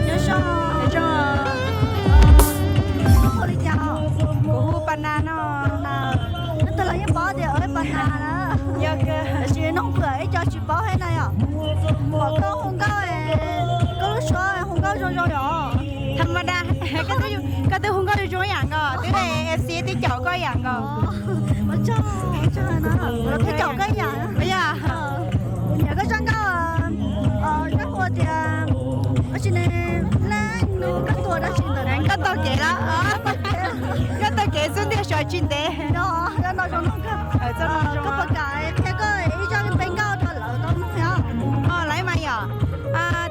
Nyob zoo. Koj hu li cas? Kuv hu Pas Nas no. Leej twg los yeej paub tias Pas Nas na. Yog tias, tiam sis noog pwm ib co tsis paub thiab na yom. Pom koj hu nkauj, koj lub suab hu nkauj zoo zoo yom. Tham ma da, koj twb hu nkauj zoo zoo yam nkaus, twb de MC twb caum koj yam nkaus. Ua tsaug, ua tsaug na. Los twb caum koj yam. Yog. Kuv nyiam koj zaj nkauj, zaj hu tias, ua tsis ne, leej nus koj tuag dab tsi ntawd. Koj taug kev los, koj taug kev xub ntiag sov tsis ntev. Yog, yog no zoo nkauj. Koj puas kam qhia koj ib zaj li peb nkauj rau lawv tau mloog thiab? Lawv mas yom.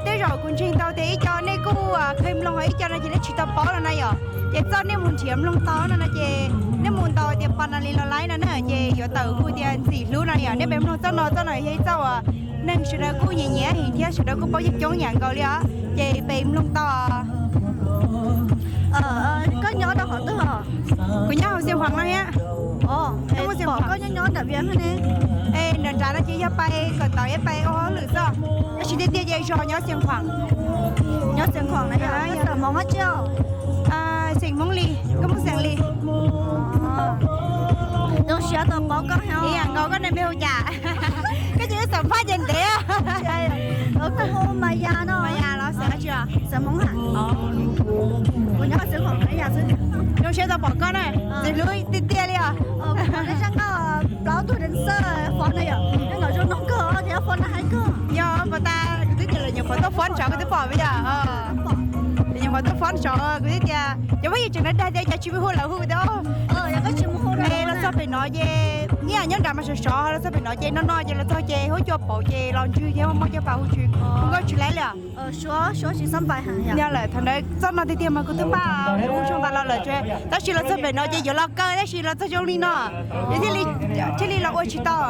Tej zaum kuv ntseeg tau tias ib co nej kuj qhia mloog, ib co no ces nej tsis tau paub los na yom. Ces txoj nej mus nrhiav mloog tau no no ces nej mus ntaus tias Pas Nas Lis Los Lais no na ces yuav tawm hu tias Ntxim Hlub no yom. Nej pem mloog txoj no, txoj no yog ib txoj uas neeg sawv daws kuj nyiam nyiam heev thiab sawv daws kuj paub coob coob yam nkaus li os. Ces pem mloog tau. Koj nyob rau qhov twg os? Kuv nyob hauv Xeev Khuam no thiab. Koj nyob nyob nram Vias ne? Es nram nrad no ces yog pais kom tau ib pais ob lwm xwb. Tab sis tiag tiag ces zos nyob Xeev Khuam. Nyob Xeev Khuam na yom. Xeem Hmoob dab tsi os? Xeem Hmoob Lis, nkauj Hmoob xeem Lis. Zoo siab tau paub koj thiab. Ib yam nkaus, koj niam npe hu cas? Koj cia li xam phaj ces ntev. Kuv hu Maya no. Maya los xeem dab tsi os? Xeem Hmoob hab. Kuv nyob Xeev Khuam na yom xwb. Zoo siab tau pom koj na. Ntxim hlub tiag tiag li os. Kuv pom nej zaj nkauj plaub tug dancer fob na yom. Nej nkawd zoo mloog kawg thiab fob na haib kawg. Yog, pom tas kuv twb tias lawv nyuam qhuav tuaj fob saud kuv twb pom yom. Lawv nyuam qhuav tuaj fob saud kuv twb tias cov phooj ywg tseem dag dag tias cas tsis mus hu lawv hu tias, los txog pem no ces ib yam nyob nrad mas sov sov, los txog pem no ces no no ces los txog ces huab cua pauv ces los ntswg thiab muaj caj pas hu tsis, hu nkauj tsis laib li os. Yog lawm, thaum ntawd txoj no tiag tiag mas kuv twb npaj hu zoo tas los lawm, tab sis los txog pem no ces yuav los kaw, tab sis los txog zoo li no ces thiaj li los ua tsis tau.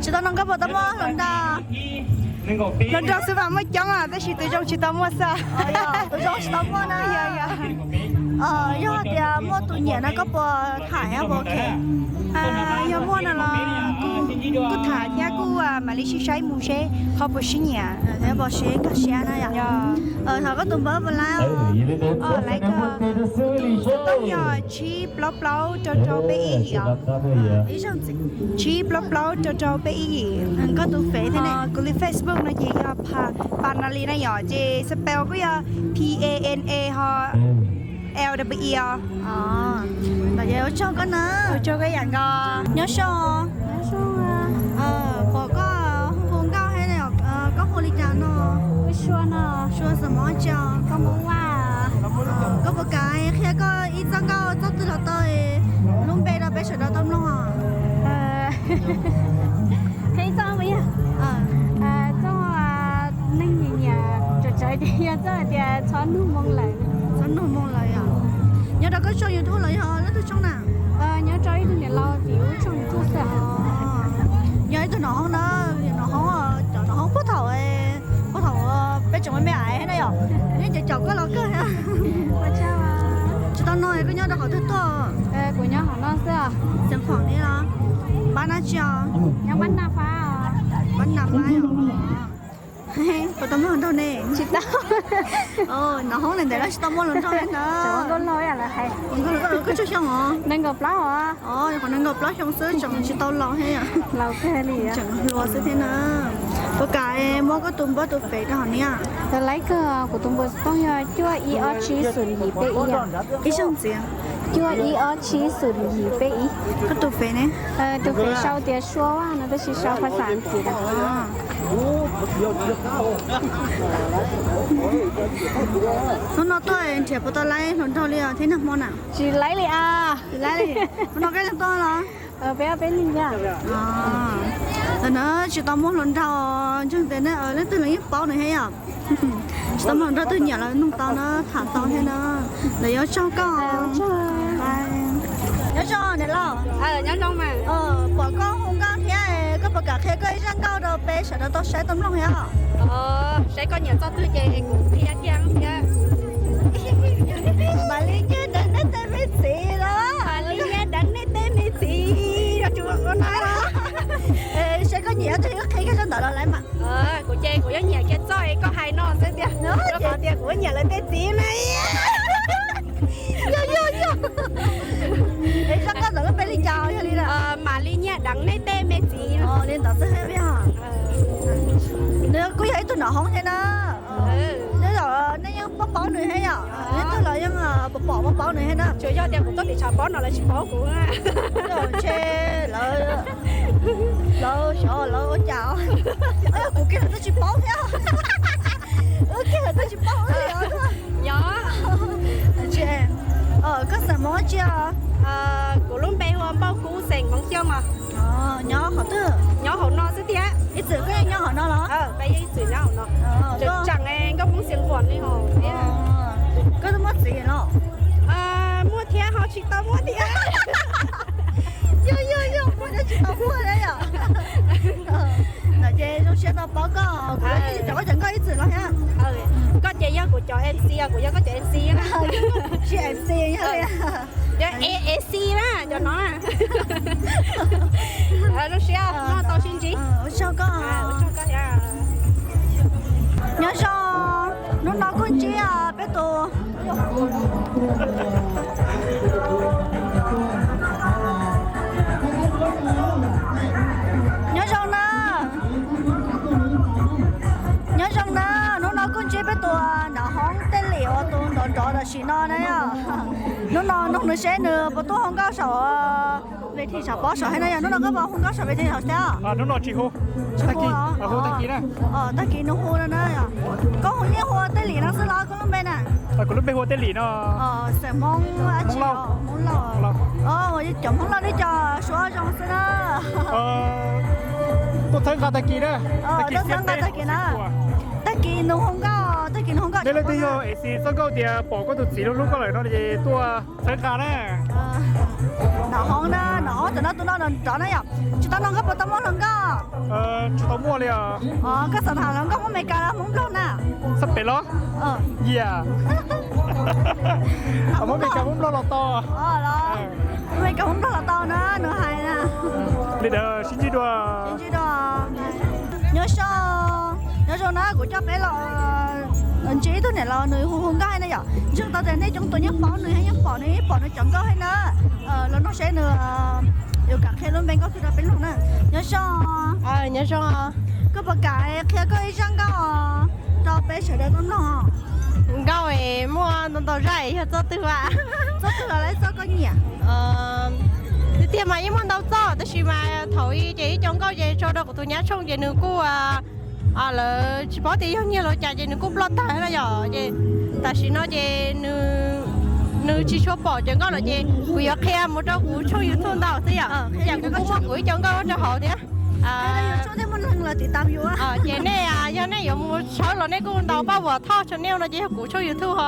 Tsis tau no koj puas tau muaj hluas nraug? Hluas nraug xwb mas muaj coob, tab sis tus zoo tsis tau muaj xwb. Tus zoo tsis tau muaj na. Yog tias muaj tus nyiam no koj puas tham thiab puas ok? Yog muaj no los kuj tham thiab kuj mam li sib saib mus seb qhov puas sib nyiam. Thiab puas sib nkag siab na yom. Thov koj tus npawb puas laib os. Laib kawg. Tus xov tooj yog tsib plaub plaub rau rau peb ib yim os. Tsib plaub plaub rau rau peb ib yim. Koj tus Face thiab ne? Kuv li Facebook no ces yog Pas Nas Lis na yom, ces spell kuj yog P A N A ho L W E os. Ntawd ces ua tsaug koj na. Ua tsaug koj yam nkaus. Nyob zoo. Pom koj hu nkauj thiab, koj hu li cas no? Sua no. Sua xeem Hmoob dab tsi os? Koj Hmoob Vaj. Koj puas kam qhia koj ib txoj nkauj txoj twg los tau, lub npe rau peb sawv daws tau mloog os? Qhia ib txoj puas yog? Txoj neeg nyiam nyiam tsawv tsawv ces yog txoj hais tias txhob nug moo lawm. Txhob nug moo lawm yom. Nyob rau koj tshooj YouTube los yog leej twg tshooj na? Nyob rau ib tug niam laus tim ub tshooj YouTube xwb. Yog ib tug nom hoob na, nom hoob, cov nom hoob puag thaum, puag thaum peb tseem me me aiv na yom. Yeej caum caum koj los kawg thiab. Tsis tau no koj nyob rau qhov twg tuaj? Kuv nyob qhov no xwb. Xeev Khuam li los? Npab dab tsi os? Nyob Npab Naj Fab. Npab Naj Fab. Puas tau muaj hluas nraug ne? Tsis tau. Nom hoob li ntawd los tsis tau muaj hluas nraug li na. Koj tsawg xyoo os? Nees nkaum plaub os. Qhov nees nkaum plaub xyoo xwb tseem tsis tau laus thiab yom. Laus kawg li. Tseem hluas xwb thiab na. Puas kam muab koj tus npawb tus Face rau hauv ni? Laib kawg, kuv tus npawb xov tooj yog cuaj ib ob tsib xoom yim peb ib. Ib zaug ntxiv. Cuaj ib ob tsib xoom yim peb ib. Koj tus Face ne? Tus Face sau tias Sua Vaj no tab sis sau phas xas Askiv. Hnub no tuaj nrhiav puas tau laib hluas nraug li os thiab nag hmo na? Tsis laib li as. Tsis laib li. Hnub no koj leej tuaj los? Peb ob peb leeg thiab. Tam no tsis tau muaj hluas nraug, ntseeg tias leej twg los yeej paub nws thiab yom. Tsis tau muaj hluas nraug twg nyiam los nug tau na, tham tau thiab na. Lawv yuav tsaug koj. Nyob zoo niam laus. Pom koj hu nkauj thiab, koj puas kam qhia koj ib zaj nkauj rau peb sawv daws tau saib tau mloog thiab? Saib koj nyiam txoj twg ces kuv qhia kiag thiab. Los lawv mas. Kuv ces kuv yeej nyiam kiag txoj koj hais no xwb tiag. Rau qhov tias kuv nyiam lawv tej txiv na. Yog yog yog. Es zaj nkauj ntawm lub npe li cas yog li lawm? Mam li nyiam deev nej tej me txiv. Li ntawd xwb thiab. Nws kuj yog ib tug nom hoob thiab na. Nyob zoo, nej yeej paub paub nws thiab yom? Leej twg los yeej pom pom paub paub nws thiab na. Tsuas yog tias kuv tuaj tim tshav pob no lawv tsis paub kuv. Ntshe lawv, lawv xyov lawv ua cas. Kuv kiag lawv twb tsis paub thiab. Wb kiag lawv twb tsis paub li os. Yog. Koj xeem Hmoob dab tsi os? Kuv lub npe hu ua Npauj Kub xeem Hmoob Xyooj os. Nyob qhov twg? Nyob hauv no xwb tiag. Ib txwm koj yeej nyob hauv no los? Peb yeej ib txwm nyob hauv no. Tseem tseem nkauj Hmoob Xiav Nquam li hauv. Koj twb muaj txiv los? Muaj thiab ho tsis tau muaj thiab. Yog yog yog, muaj thiab tsis tau muaj thiab yom. Ntawd ces zoo siab tau paub koj, kuv cov koj cov nkauj ib txwm los thiab. Koj ces yog kuv cov M C os, kuv yog koj cov M C. Tsis M C yog MC na, cov no. Zoo siab, tau sib ntsib. Ua tsaug koj. Nyob zoo, hnub no kuj ntsib peb tus. Nyob zoo na. Nyob zoo na, hnub no kuj ntsib peb tus nom hoob Tej Lim uas tus nrov nrov tam sim no na yom. Hnub no nug nws seb nws puas tuaj hu nkauj saum ves thim tshav pob saum thiab na yom. Hnub no koj puas hu nkauj saum ves thim saum thiab? Hnub no tsis hu. Tag kis, hu tag kis na. Tag kis nws hu no na. Koj hu yeej hu Tej Lim no xwb los koj lub npe na? Kuv lub npe hu ua Tej Lim no. Xeem Hmoob, Hmoob Lauj. Cov Hmoob Lauj nej cov suab zoo xwb na. Tuaj txhawb nqa tag kis na. Tuaj txhawb nqa tag kis na. Tag kis nws hu nkauj, tag kis nws hu nkauj. Nej leej twg yog MC txoj nkauj tias pom koj tus txiv hlub hlub koj lawm no ces tuaj txhawb nqa na. Nom hoob na, nom hoob tam no tus no nrov na yom. Tsis tau no koj puas tau muaj hluas nkauj? Tsis tau muaj li os. Koj xav tham hluas nkauj Hmoob Meskas los Hmoob Nplog na? Xab pem los? Yam, Hmoob Meskas Hmoob Nplog los tau. Hmoob Meskas Hmoob Nplog los tau na, nws hais na. Li ntawd sib ntsib dua. Nyob zoo, nyob zoo na, kuv coj peb los ntsib ib tug niam laus nws hu hu nkauj thiab na yom. Ntseeg tau tias nej coob tus yeej paub nws thiab yeej pom nws, yeej pom nws cov nkauj thiab na. Los nug seb nws yuav kam qhia lub npe nkauj twg rau peb mloog na. Nyob zoo. Nyob zoo. Koj puas kam qhia koj ib zaj nkauj rau peb sawv daws tau mloog? Nkauj es muaj ntau ntau zaj, yog txoj twg a? Txoj twg los txoj koj nyiam. Tiag tiag mas yeej muaj ntau txoj, tab sis mas thaum i ces ib co nkauj ces tso rau kuv tus nyab Tshooj ces nws kuj, lawv tsis paub tias yog nyiag los cas ces nws kuj ploj tag na yom. Ces tam sim no ces nws tsis tshua pom cov nkauj lawm ces kuv yuav qhia mus rau kuv tshooj YouTube ntau xwb yom. Ces kuv kuj muaj kuv ib co nkauj rau hauv thiab. Ces nej, yog nej yuav mus tshawb los nej kuj ntaus Paj Vuam Thoj channel no ces yog kuv tshooj YouTube ho.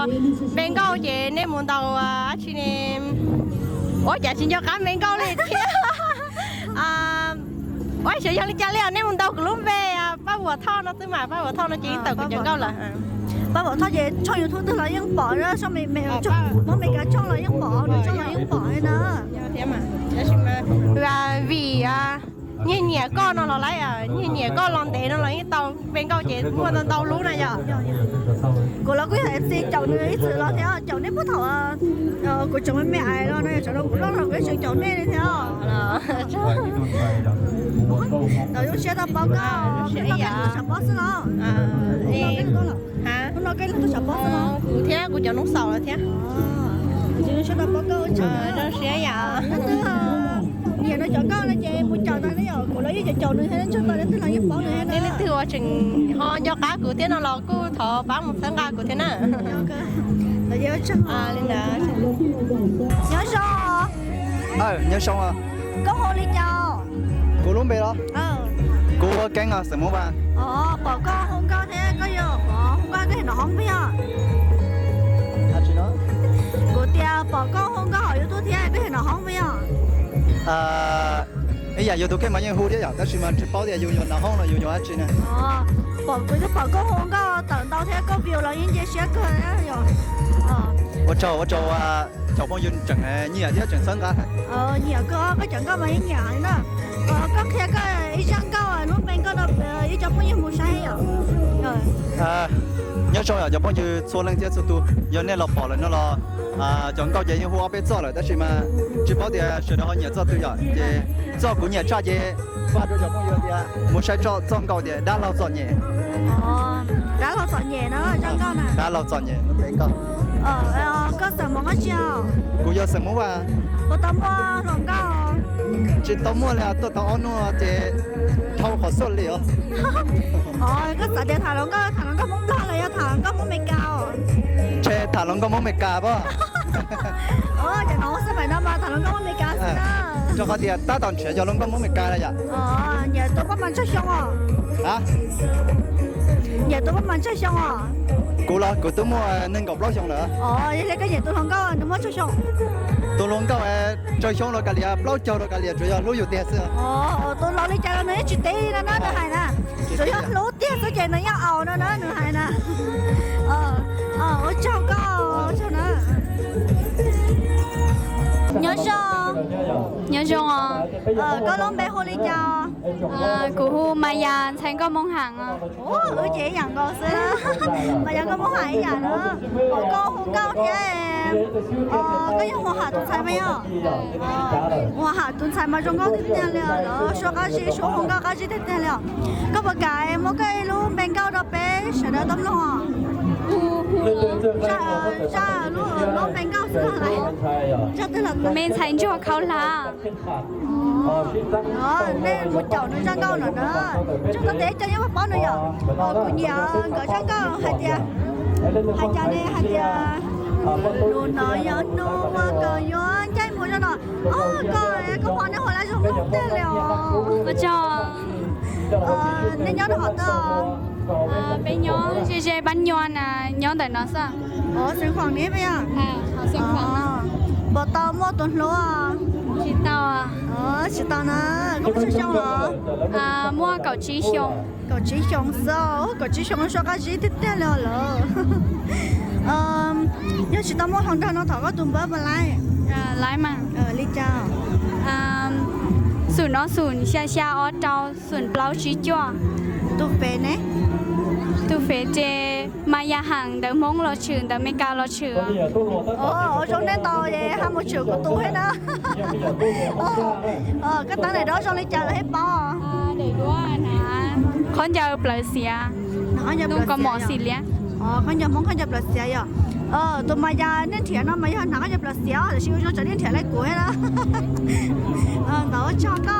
Npe nkauj ces nej mus ntaus dab tsi ne? Ua cas tsis nco qab npe nkauj li thiab. Ua xyov yog li cas li os, nej mus ntaus kuv lub npe Paj Vuam Thoj no xwb mas, Paj Vuam Thoj no ces yeej tawm kuv cov nkauj lawm. Paj Vuam Thoj ces tshooj YouTube twg los yeej pom, Hmoob Meskas tshooj los yeej pom, nws tshooj los yeej pom li na. Vim nyiag nyiam koj no los lawm, nyiag nyiam koj los ntev no los yeej tau npe nkauj ces muaj ntau ntau lub na yom. Kuv los kuj yog MC caum nws ib txwm los thiab, caum nej puag thaum kuv tseem me me ais los no, yog tseem rau kuv loj los kuv yeej tseem caum nej li thiab. Tau zoo siab tau paub koj, hnub no koj tuaj tshav pob xwb los? Hnub no koj tuaj tshav pob xwb los? Kuv thiab kuv cov noob xaus lawm thiab. Zoo siab tau paub koj, zoo siab yam. Leej twg nyiam no cov nkauj no ces mus caum tau na yom, kuv los yeej caum caum nws thiab, ntseeg tau leej twg los yeej paub nws thiab. Nej leej twg uas tseem ho nco qab kuv thiab no los kuj thov pab mus txhawb nqa kuv thiab na. Li ntawd. Nyob zoo. Nyob zoo. Koj hu li cas? Kuv lub npe los? Kuv hu ua Keeb os, xeem Hmoob Vaj. Pom koj hu nkauj thiab koj yog hu nkauj koj yog nom hoob puas yog? Kuv tias pom koj hu nkauj hauv YouTube thiab koj yog nom hoob puas yog? Ib yam yus tus kheej mas yeej hu thiab yom, tab sis mas tsis paub tias yus yog nom hoob los yus yog dab tsi na. Pom kuv twb pom koj hu nkauj tawm ntau thiab koj view los yeej nce siab kawg yom. Ua tsaug, ua tsaug. Cov phooj ywg tseem nyiam thiab tseem txhawb nqa. Nyiam koj, koj cov nkauj mas yeej nyiam na. Koj qhia koj ib zaj nkauj lub npe nkauj rau ib cov phooj ywg mus saib yom. Nyob zoo yom cov phooj ywg txhua leej thiab txhua tus, yog nej los pom lawm no los, cov nkauj ces yeej hu ob peb txoj lawm tab sis mas tsis paub tias sawv daws ho nyiam txoj twg yom, ces txoj kuv nyiam tshaj ces faj rau cov phooj ywg tias mus saib txoj nkauj tias Dab Laug Txom Nyem. Dab Laug Txom Nyem no, dab laug txom nyem no. Koj xeem Hmoob dab tsi os? Kuv yog xeem Hmoob Vaj. Puas tau muaj hluas nkauj? Tsis tau muaj li, tuaj tau ob hnub ces dhau qhov xoj li os. Koj xav tias tham hluas nkauj, tham hluas nkauj Hmoob Nplog los yog tham hluas nkauj Hmoob Meskas? Ntshe tham hluas nkauj Hmoob Meskas pob. Ces no xab pais no mas tham hluas nkauj Hmoob Meskas xwb na. Rau qhov tias tab tom nrhiav cov hluas nkauj Hmoob Meskas na yom. Nyiam tus poj mas tsawg xyoo os? Nyiam tus poj mas tsawg xyoo os? Kuv los kuv twb muaj nees nkaum plaub xyoo lawm. Yog li koj nyiam tus hluas nkauj nws muaj tsawg xyoo? Tus hluas nkauj tsawg xyoo los kav liam, plaub caug los kav liam, tsuas yog hlub yus tiag xwb. Tus laus li cas los nws yeej tsis teb li no na, nws hais na. Tsuas yog hlub tiag xwb ces nws yeej aus no na, nws hais na. Ua tsaug koj, ua tsaug na. Nyob zoo, nyob zoo os. Koj lub npe hu li cas? Kuv hu Maya, ntxhais nkauj Hmoob Ham os. Wb ces ib yam nkaus xwb, Maya nkauj Hmoob Ham ib yam na. Pom koj hu nkauj thiab, koj yog Hmoob Ham tus ntxhais mas yog? Hmoob Ham tus ntxhais mas zoo nkauj tiag tiag li os, lawv suab qab zib, suab hu nkauj qab zib tiag tiag li os. Koj puas kam muab koj ib lub npe nkauj rau peb sawv daws tau mloog os? Zaj lub npe nkauj xwb los lawm? Me ntxhais ntsuag khau hlav. Nej mus caum nws zaj nkauj no na, tsuas tau tias cov nyob puas paub nws yom. Kuv nyiam nkawd zaj nkauj hais tias, hais cas ne, hais tias, nus no yog hnub uas koj yuav ncaim mus zoj no. Koj, koj pom nej hu lawv zoo nkauj tiag li os. Ua tsaug. Nej nyob rau qhov twg? Peb nyob ze ze Pab Nyuam na, nyob ntawm no xwb. Xeev Khuam ne peb yog? Puas tau muaj tus hlub? Tsis tau. Tsis tau na. Koj muaj tsawg xyoo os? Muaj kaum tsib xyoo. Kaum tsib xyoo xwb, kaum tsib xyoo suab qab zib tiag tiag li os lawm. Yog tsis tau muaj hluas nraug no thov koj tus npawb puas laib? Laib mas. Li cas? Xum no xum xya xya ob rau xum plaub tsib cuaj. Tus fev ne? Tus fev ces Maya Ham, ntawv Hmoob los tshwm, ntawv Meskas los tshwm. Ua zoo nej ntau es ho mus tshwm kuv tus thiab na. Koj teeb daim duab zoo li cas lawv thiaj paub? Qhov ncauj plaws xiav, koj mom xim liab. Khaub ncaws Hmoob khaub ncaws plaws xiav yom. Tus Maya nej nrhiav no mas yog hnav khaub ncaws plaws xiav, tiam sis ua zoo tseem nej nrhiav li kuv thiab na. Ntawd ua tsaug koj.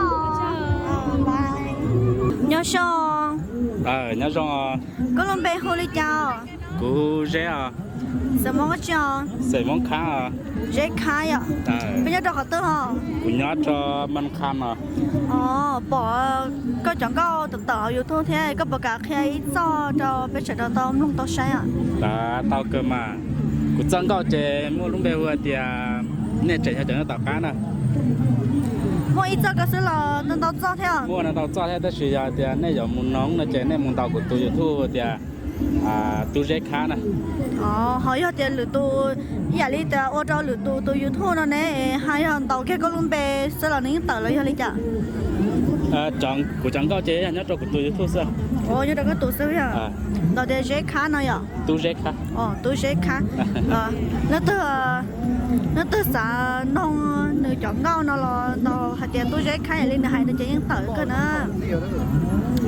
Nyob zoo. Nyob zoo. Koj lub npe hu li cas? Kuv hu Zeb os. Xeem Hmoob dab tsi os? Xeem Hmoob Khab os. Zeb Khab yom. Koj nyob rau qhov twg os? Kuv nyob rau Moos Khas os. Pom koj cov nkauj tawm tawm hauv YouTube thiab, koj puas kam qhia ib txoj rau peb sawv daws tau mloog tau saib os? Tau kawg mas. Kuv txoj nkauj ces muaj lub npe hu tias Nej Tseem Yog Cov Nyob Tom Qab na. Muaj ib txoj kawg xwb los ntau ntau txoj thiab? Muaj ntau ntau txoj thiab, tab sis yog tias nej yuav mus noog no ces nej mus ntaus kuv tus YouTube tias Tub Zeb Khab na. Ho yog tias lwm tus, ib yam li tias ua rau lwm tus tus YouTube no ne, ho yog ntaus kiag koj lub npe xwb los nws yeej tawm los yog li cas? Kuv cov nkauj ces yog nyob rau kuv tus YouTube xwb. Nyob rau koj tus xwb yog? Ntaus tias Zeb Khab no yom? Tub Zeb Khab. Tub Zeb Khab. Leej twg, leej twg xav noog nws cov nkauj no los ntaus hais tias Tub Zeb Khab, yam li nws hais ntawd ces yeej tawm kawg na.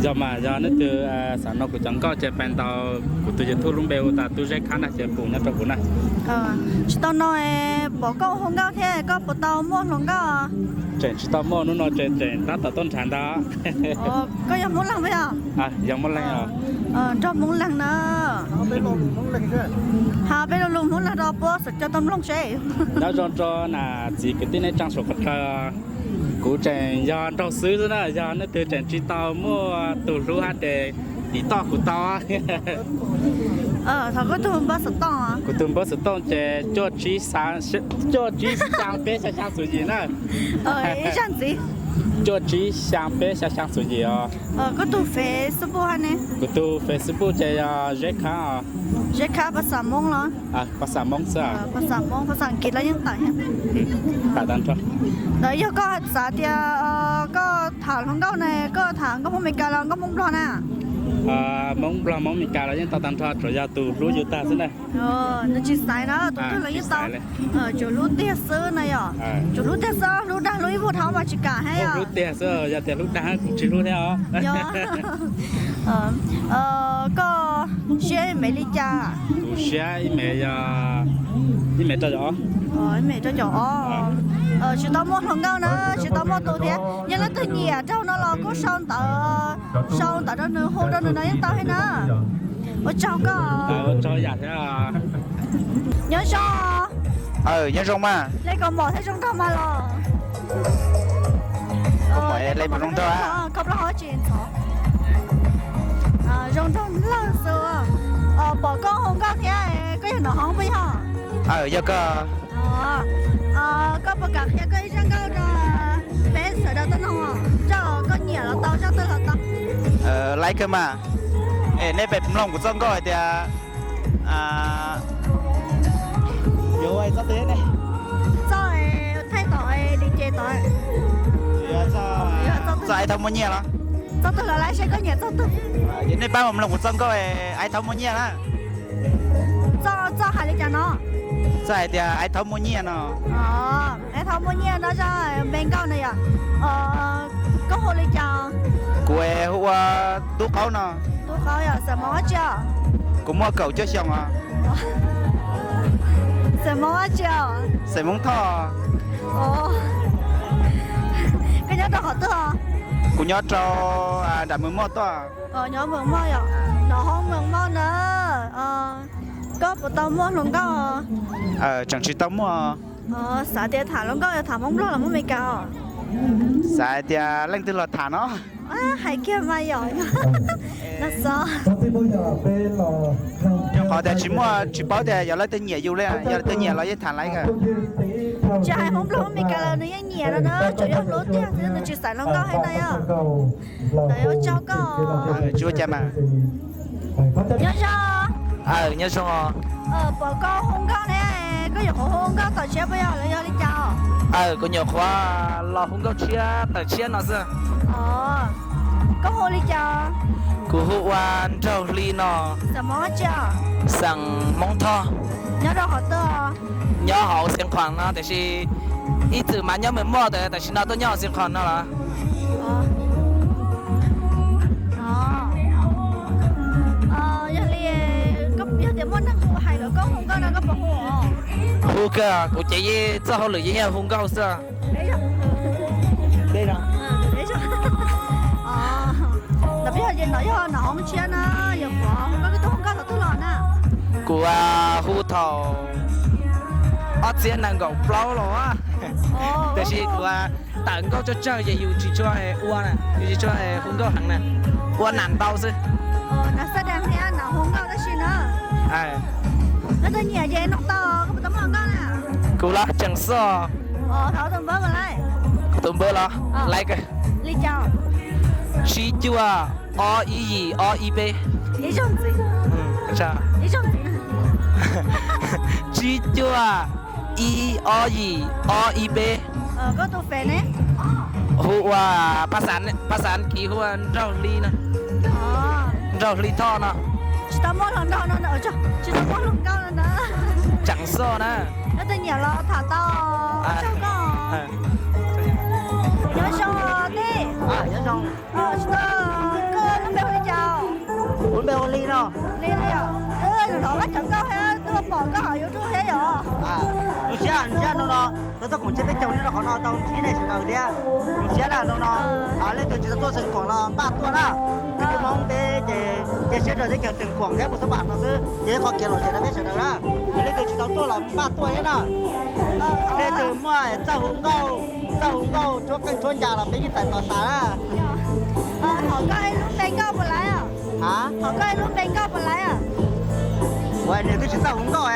Yog mas, yog leej twg xav noog kuv cov nkauj ces pab ntaus kuv tus YouTube lub npe hu tas Tub Zeb Khab na ces pum nyob rau kuv na. Tsis tau noog, pom koj hu nkauj thiab koj puas tau muaj hluas nkauj? Tseem tsis tau muaj, hnub no tseem tseem tab tom tuaj nrhav ntag. Koj yog Hmoob Leeg puas yog? Yog Hmoob Leeg. Nrog Hmoob Leeg na. Ho peb lo lus Hmoob Leeg rau puab sawv daws tau mloog seb. Nyob zoo rau nam txiv kwv tij neej tsaa saum qhov chaw. Kuv tseem yog nraug xwb xwb na, yog leej twg tseem tsis tau muaj tus hlub hab ces tiv toj kuv tau. Thov koj tus npawb xov tooj. Kuv tus npawb xov tooj ces cuaj tsib xyaa peb xyaa xyaa xoom yim na. Ib zag ntxiv. Cuaj tsib xyaa peb xyaa xyaa xoom yim os. Koj tus Facebook hab ne? Kuv tus Facebook ces yog Zeb Khab os. Zeb khab pas xas Hmoob los? Pas xas Hmoob xwb. Pas xas Hmoob, pas xas Askiv los yeej tawm thiab. Tawm tag nrho. Ntawd yog koj xav tias koj tham hluas nkauj ne, koj tham nkauj Hmoob Meskas los nkauj Hmoob Nplog na? Hmoob Nplog Hmoob Meskas los yeej tau tag nrho, tsuas yog tus hlub yus tag xwb na. Nws tsis xaiv na, tus twg los yeej tau. Tsuas hlub tiag xwb na yom? Tsuas hlub tiag xwb, hlub dag hlub ib vuag dhau mas tsis kam thiab yom? Hlub tiag xwb, yog tias hlub dag kuv tsis hlub thiab os. Koj siab ib mev li cas? Kuv siab ib mev yog ib mev rau caum ob. Ib mev rau caum ob. Tsis tau muaj hluas nkauj na, tsis tau muaj tus thiab. Yog leej twg nyiam raug no los kuj sau ntawv, sau ntawv rau nws, hu rau nws no yeej tau thiab na. Ua tsaug koj. Ua tsaug yam thiab. Nyob zoo. Nyob zoo mas. Lej kaus mom thiab zoo nraug mas los? Kaus mom lej puas zoo nraug? Koj plaub hau tsis ntxhov. Zoo nraug lawm xwb. Pom koj hu nkauj thiab, koj yog nov hoob puas yog? Yog koj. Koj puas kam qhia koj ib zaj nkauj rau peb sawv daws tau mloog, zaj koj nyiam los tau, zaj twg los tau. Laj kawg mas. Es nej pem mloog kuv txoj nkauj hais tias yuav ua txoj twg ne? Txoj thaij tom li ces tod. Txoj Aiv Thaub Muaj Nyiaj los? Txoj twg los lawm, seb koj nyiam txoj twg. Nej pab mus mloog kuv txoj nkauj Aiv Thaub Muaj Nyiaj na. Txoj hais li cas no? Txoj hais tias Aiv Thaub Muaj Nyiaj no. Aiv Thaub Muaj Nyiaj no zaj npe nkauj na yom? Koj hu li cas? Kuv hu ua Tub Qaub no. Tub Qaub yog xeem Hmoob dab tsi os? Kuv muaj kaum cuaj xyoo os. Xeem Hmoob dab tsi os? Xeem Hmoob Thoj. Koj nyob rau qhov twg os? Kuv nyob rau nram Mes Moj tuaj. Nyob Mes Moj yom? Nov hoob Mes Moj na. Koj puas tau muaj hluas nkauj? Tseem tsis tau muaj. Xav tias tham hluas nkauj yog tham Hmoob Nplog los Hmoob Meskas os? Xav tias leej twg los tham no. Hais kiag mas yom. Qhov tias tsis muaj, tsis paub tias yog leej twg nyiam yus li, yog leej twg nyiam los yeej tham laiv kawg. Tsis hais Hmoob Nplog Hmoob Meskas los nws yeej nyiam no na, tsuas yog hlub tiag xwb, nws tsis xaiv hluas nkauj thiab na yom. Ntawd ua tsaug koj. Tsis ua cas mas. Nyob zoo. Nyob zoo. Pom koj hu nkauj ne, koj nyuam qhuav hu nkauj tawm tshiab puas yog los yog li cas? Kuv nyuam qhuav los hu nkauj tshiab tawm tshiab no xwb. Koj hu li cas? Kuv hu ua Nraug Hli no. Xeem Hmoob dab tsi? Xeem Hmoob Thoj. Nyob rau qhov twg? Nyob hauv Xiav Khuam no tiam sis ib txwm mas nyob Mes Moj, tam sim no tuaj nyob hauv Xiav Khuam no los. Yog li, yog tias muaj neeg hu hais kom koj hu nkauj no koj puas hu? Hu kawg, kuv ces yeej txoj hauj lwm yeej yog hu nkauj xwb. Ntawd peb yog ces ntawd yog nov hoob tshiab na, yog kuv hu nkauj, koj twb hu nkauj thaum twg los na? Kuv hu thaum ob txhiab nees nkaum plaub los, tiam sis kuv tawm nkauj tsawg tsawg ces yus tsis tshua ua, yus tsis tshua hu nkauj heev na, ua nam ntau xwb. Nov xab dees thiab nov hu nkauj tab sis na. Koj twb nyiam ces nug tau, koj puas tau muaj hluas nkauj na? Kuv los tseem xoj. Thaum tus npawb mas lawm. Kuv tus npawb los laiv kawg. Li cas? Tsib cuaj ob ib yim ob ib peb. Ib zaug ntxiv. Ib zaug ntxiv. Tsib cuaj ib ob yim ob ib peb. Koj tus fev ne? Hu ua, phaj xav kiv hu ua Nraug Hli no. Nraug Hli Thoj no. Tsis tau muaj hluas nraug no, tsis tau muaj hluas nkauj no na. Tseem xoj na. Koj twb nyiam los tham tau, tsaug koj. Nyob zoo tij. Tsis tau, koj lub npe hu li cas? Kuv lub npe hu Hli no. Hli no yom. Hnov koj cov nkauj thiab twb pom koj hauv YouTube thiab yom. Zoo siab, zoo siab no no. Tau txoj koom txhia peb caug nyob rau qhov no tau ntsib nej sawv daws thiab. Zoo siab na no no. Leej twg tsis tau tuaj Xeev Khuam los npaj tuaj na. Peb Hmoob peb ces cia siab rau teb chaws Xeev Khuam thiab Phu Xab Vam no xwb, ces ib qho kiag los ces rau peb sawv daws na. Ces leej twg tsis tau tuaj los npaj tuaj thiab na. Leej twg muaj txawj hu nkauj, txawj hu nkauj tshuab qeej tshuab ncas los peb yeej tawm tos tas na. Thov koj ib lub npe nkauj puas laiv? Thov koj ib lub npe nkauj puas laiv? Ua nws twb tsis txawj hu nkauj.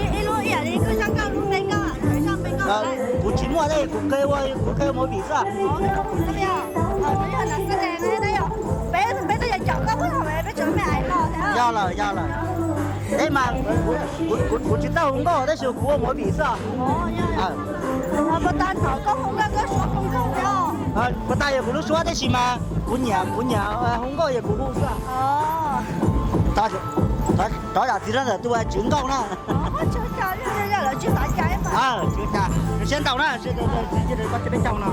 Ib lub ib yam li koj zaj nkauj lub npe nkauj, zaj npe nkauj. Kuv tsis muaj, kuv kheev ua, kuv kheev ua movie xwb. Yog na, xwb ne, peb, peb twb yuav caum koj muab los peb tseem me ais los thiab. Yog lawm, yog lawm. Teb mas kuv tsis tau hu nkauj tab sis kuv ua movie xwb. Puas tas thaum koj hu nkauj koj suav hu nkauj thiab? Puas tas yog kuv lub suab tab sis mas kuv nyiam, kuv nyiam hu nkauj yog kuv hu xwb. Thov zam txim rau ntawm tus tswv nkauj na. Siab ntau na, peb caug no.